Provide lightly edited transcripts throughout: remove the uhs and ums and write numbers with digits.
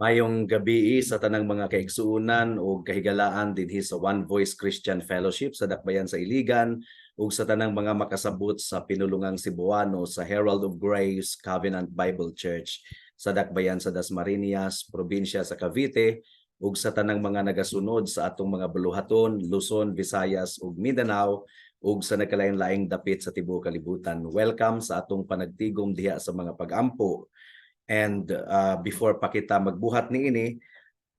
Mayong gabi sa tanang mga kaigsuonan ug kahigalaan dinhi sa One Voice Christian Fellowship sa Dakbayan sa Iligan ug sa tanang mga makasabot sa pinulungang Cebuano sa Herald of Grace Covenant Bible Church sa Dakbayan sa Dasmariñas, probinsya sa Cavite, ug sa tanang mga nagasunod sa atong mga buluhaton, Luzon, Visayas ug Mindanao, ug sa nagkalain-laing dapit sa tibuok kalibutan. Welcome sa atong panagtigom diha sa mga pagampo. And before pa kita magbuhat niini,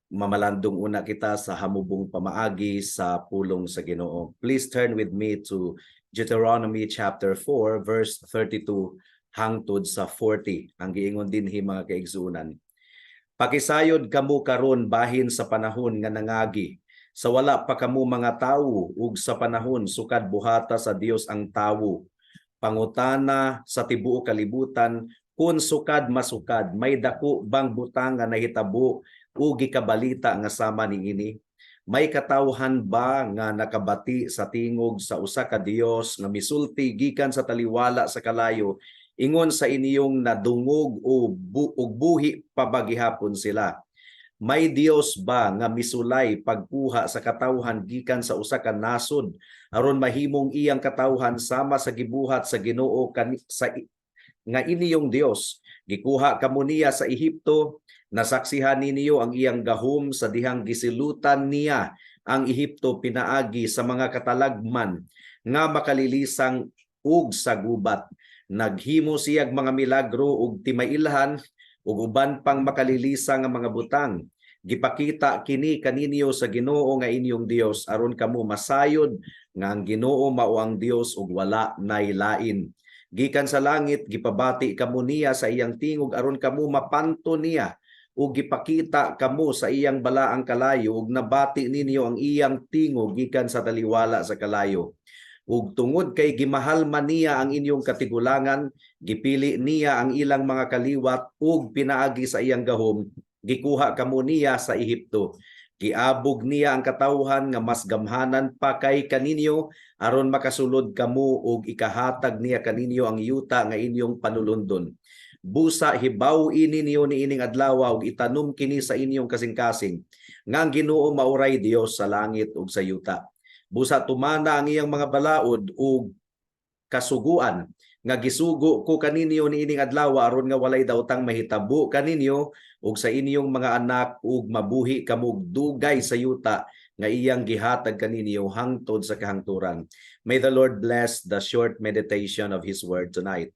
mamalandong una kita sa hamubong pamaagi sa pulong sa Ginoo. Please turn with me to Deuteronomy chapter 4 verse 32 hangtod sa 40. Ang giingon dinhi, mga kaigsuonan: "Pakisayod kamo karon bahin sa panahon nga nangagi sa wala pa kamo mga tawo ug sa panahon sukad buhata sa Dios ang tawo. Pangutana sa tibuok kalibutan kung sukad masukad may dako bang butang nga nahitabo o gikabalita nga sama niini? May katawhan ba nga nakabati sa tingog sa usa ka Dios nga misulti gikan sa taliwala sa kalayo ingon sa inyong nadungog o buhi pa ba gihapon sila? May Dios ba nga misulay pagkuha sa katawhan gikan sa usa ka nasod aron mahimong iyang katawhan, sama sa gibuhat sa Ginoo sa nga inyong Dios? Gikuha kamo niya sa Ehipto, nasaksihan ninyo ang iyang gahom sa dihang gisilutan niya ang Ehipto pinaagi sa mga katalagman nga makalilisang ug sa gubat. Naghimo siyag mga milagro ug timailhan ug uban pang makalilisang nga mga butang. Gipakita kini kaninyo sa Ginoo nga inyong Dios aron kamo masayod nga ang Ginoo mao ang Dios ug wala nay lain. Gikan sa langit gipabati kamo niya sa iyang tingog aron kamo mapanto niya, ug gipakita kamo sa iyang balaang kalayo, ug nabati ninyo ang iyang tingog gikan sa taliwala sa kalayo. Ug tungod kay gimahal man niya ang inyong katigulangan, gipili niya ang ilang mga kaliwat ug pinaagi sa iyang gahom gikuha kamo niya sa Ehipto. Giabog niya ang katawhan nga mas gamhanan pa kay kaninyo aron makasulod kamo ug ikahatag niya kaninyo ang yuta nga inyong panulundon. Busa hibaw-i ninyo niining adlaw ug itanom kini sa inyong kasing-kasing nga ang Ginoo mao ray Dios sa langit ug sa yuta. Busa tumana ang iyang mga balaod ug kasuguan nga gisugo ko kaninyo niining adlaw aron nga walay daotang mahitabo kaninyo ug sa inyong mga anak ug mabuhi kamo dugay sa yuta nga iyang gihatag kaninyo hangtod sa kahangturan." May the Lord bless the short meditation of His word tonight.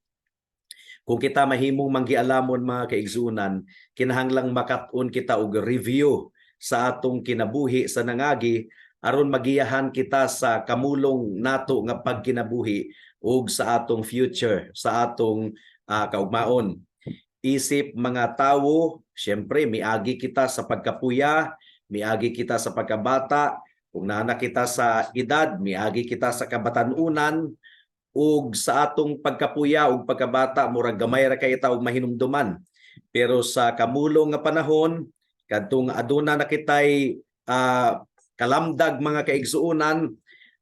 Kung kita mahimong manggialamon, mga kaigsuonan, kinahanglang makat-on kita og review sa atong kinabuhi sa nangagi aron magiyahan kita sa kamulong nato nga pagkinabuhi ug sa atong future, sa atong kaugmaon. Isip mga tawo, syempre miagi kita sa pagkapuya, miagi kita sa pagkabata, kung naa na kita sa edad, miagi kita sa kabatanunan, ug sa atong pagkapuya ug pagkabata murag gamay ra kay ta og mahinumduman. Pero sa kamulong nga panahon, kadtong aduna na kitay kalamdag, mga kaigsuonan,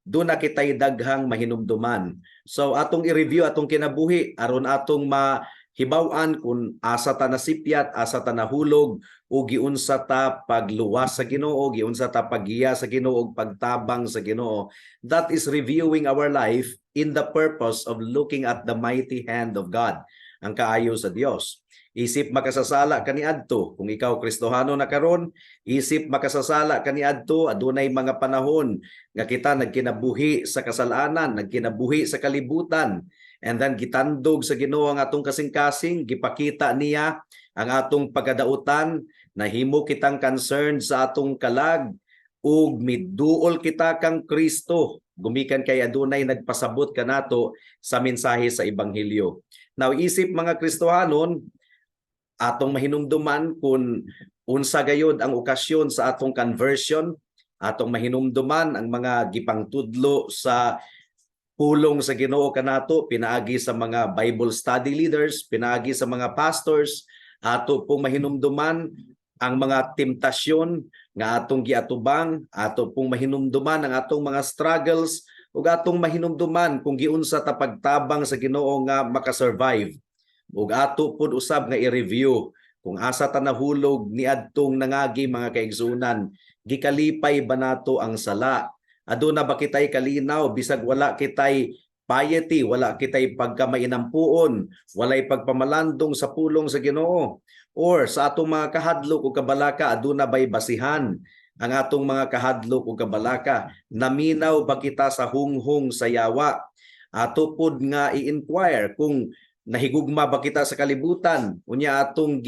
duna kitay daghang mahinumduman. So atong i-review atong kinabuhi aron atong mahibaw-an kung asa ta nasipyat, asa ta nahulog, o giunsa ta pagluwas sa Ginoo, giunsa ta paggiya sa Ginoo ug pagtabang sa Ginoo. That is reviewing our life in the purpose of looking at the mighty hand of God, ang kaayo sa Dios. Isip makasasala kaniadto, kung ikaw Kristohano na karon, isip makasasala kaniadto, adunay mga panahon nga kita nagkinabuhi sa kasalanan, nagkinabuhi sa kalibutan. And then gitandog sa Ginoo ang atong kasing-kasing, gipakita niya ang atong pagkadautan, nahimo kitang concerned sa atong kalag ug miduol kita kang Kristo gumikan kay adunay nagpasabot kanato sa mensahe sa ebanghelyo. Now, isip mga Kristohanon, atong mahinumduman kung unsa gayod ang okasyon sa atong conversion, atong mahinumduman ang mga gipangtudlo sa pulong sa Ginoo kanato pinaagi sa mga Bible study leaders, pinaagi sa mga pastors, ato pong mahinumduman ang mga temptasyon nga atong giatubang, ato pong mahinumduman ang atong mga struggles ug atong mahinumduman kung giunsa ta pagtabang sa Ginoo nga makasurvive. Ug ato pud usab nga i-review Kung asa ta nahulog niadtong nangagi, mga kaigsunan, gikalipay ba nato ang sala? Aduna ba kitay kalinaw bisag wala kitay piety, wala kitay pagkamainampuon, walay pagpamalandong sa pulong sa Ginoo? Or sa atong mga kahadlok ug kabalaka, aduna bay basihan ang atong mga kahadlok ug kabalaka? Naminaw ba kita sa hunghong sa yawa? Ato pod nga i-inquire kung nahigugma ba kita sa kalibutan unya atong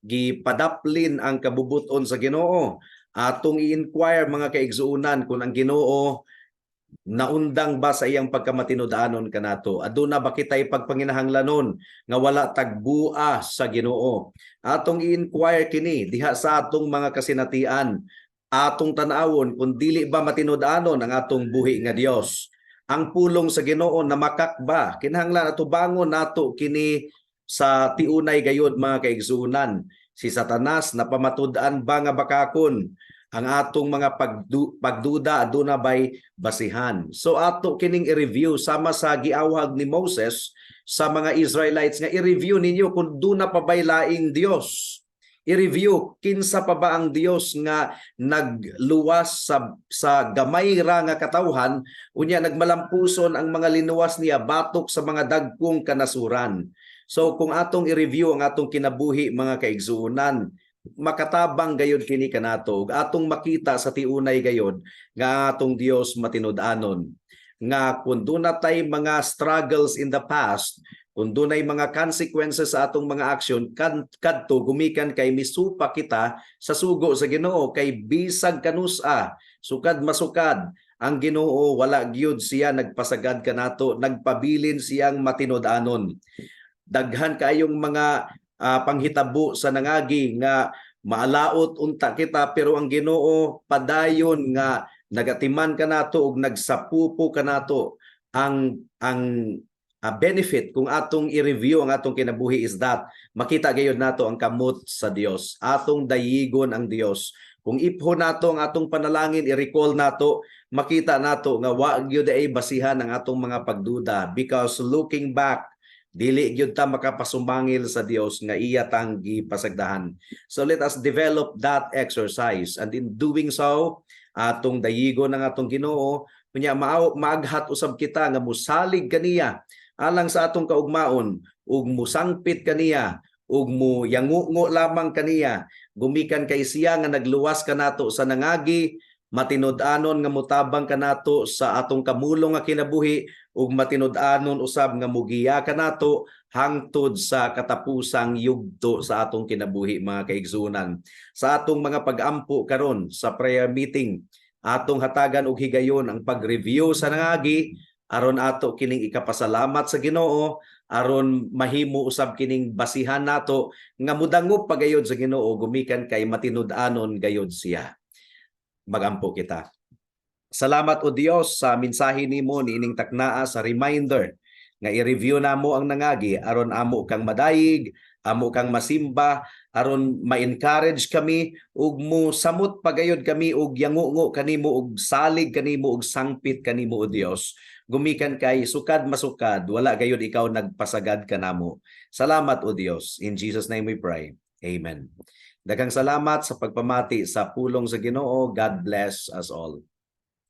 gipadaplin ang kabubuton sa Ginoo. Atong i-inquire, mga kaigsuonan, kung ang Ginoo naundang ba sa iyang pagkamatinud-anon kanato. Aduna ba kitay pagpanginahanglanon nga wala tagbua sa Ginoo? Atong i-inquire kini diha sa atong mga kasinatian. Atong tan-awon kung dili ba matinud-anon ang atong buhi nga Dios. Ang pulong sa Ginoo namakak ba? Kinahanglan atubangon nato kini sa tiunay gayod, mga kaigsuonan. Si Satanas, napamatud-an ba nga bakakon? Ang atong mga pagduda, aduna bay basihan? So ato kining i-review sama sa giawhag ni Moses sa mga Israelites nga i-review ninyo kung duna pa bay laing Dios. I-review kinsa pa ba ang Dios nga nagluwas sa gamay ra nga katawhan, unya nagmalampuson ang mga linuwas niya batok sa mga dagkong kanasuran. So kung atong i-review ang atong kinabuhi, mga kaigsuonan, makatabang gayod kini kanato ug atong makita sa tiunay gayod nga ang atong Dios matinud-anon, nga kung duna tay mga struggles in the past, kung dunay mga consequences sa atong mga action kadto, gumikan kay misupa kita sa sugo sa Ginoo, kay bisag kanusa, sukad masukad, ang Ginoo wala gyud siya nagpasagad kanato, nagpabilin siyang matinud-anon. Daghan kaayong mga panghitabo sa nangagi nga maalaot unta kita, pero ang Ginoo padayon nga nagatiman kanato ug nagsapupo kanato. Ang benefit kung atong i-review ang atong kinabuhi is that makita gayud nato ang kamot sa Dios. Atong dayigon ang Dios. Kung ipho nato ang atong panalangin, i-recall nato, makita nato nga wa gyud ay basihan ang atong mga pagduda, because looking back, dili gyud ta makapasumangil sa Dios nga iya tang gipasagdahan. So let us develop that exercise, and in doing so, atong dayigon ang atong Ginoo, unya maaghat usab kita nga musalig kaniya alang sa atong kaugmaon ug musangpit kaniya ug mo yangungo lamang kaniya, gumikan kay siya nga nagluwas kanato sa nangagi, matinud-anon nga mutabang kanato sa atong kamulong nga kinabuhi ug matinud-anon usab nga mugiya kanato hangtod sa katapusang yugto sa atong kinabuhi, mga kaigsuonan. Sa atong mga pag-ampo karon sa prayer meeting, atong hatagan og higayon ang pag-review sa nangagi aron ato kining ikapasalamat sa Ginoo, aron mahimo usab kining basihan nato nga mudangop pagayod sa Ginoo, gumikan kay matinud-anon gayod siya. Magampo kita. Salamat, O Dios, sa mensahe nimo niining taknaa, sa reminder nga i-review namo ang nangagi aron amo kang madayig, amo kang masimba, aron ma-encourage kami ug mo samot pagayod kami ug yangungo kanimo ug salig kanimo ug sangpit kanimo, O Dios, gumikan kay sukad masukad wala gayod ikaw nagpasagad kanamo. Salamat, O Dios. In Jesus' name we pray. Amen. Daghang salamat sa pagpamati sa pulong sa Ginoo. God bless us all.